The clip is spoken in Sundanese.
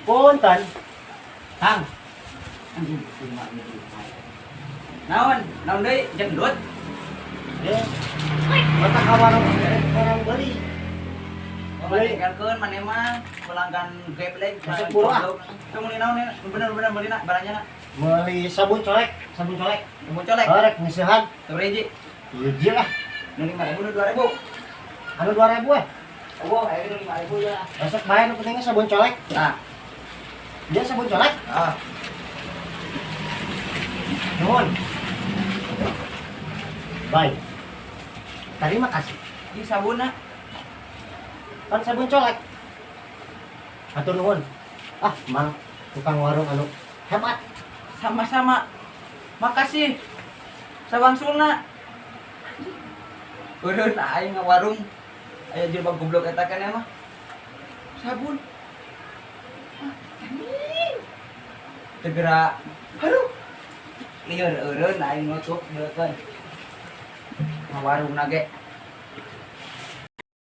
Punten. Kang. Anjing, cuma ini. Naon? Naon deui? Jendut. Ya. Mata ka warung orang beli. Beli tinggalkeun maneh mah pelanggan geblek. Masuk buru, ah. Kamu meuli naon ya? Bener-bener meuli na barangnya na. Meuli sabun colek, sabun colek. Sabun colek. Oh, rek ngeusehan. Sabaraha hiji? Hiji lah. Nu 5.000, nu 2.000. Anu 2000 eh. Oh, ayo nu 5.000 ya. Besok bayar, nu pentingnya sabun colek. Nah, Dia sabun colek. Ah. Nuhun. Baik. Terima kasih. Di sabunna. Kan sabun colek. Hatur nuhun. Ah, mang tukang warung anu hebat. Sama-sama. Makasih. Sawangsulna. Eureun aing ngawarung. Aya jelema goblok eta kan mah. Sabun. Ah, anjing. Segera. Aduh. Lieur eureun aing nutup heukeun. Ngawarung ge.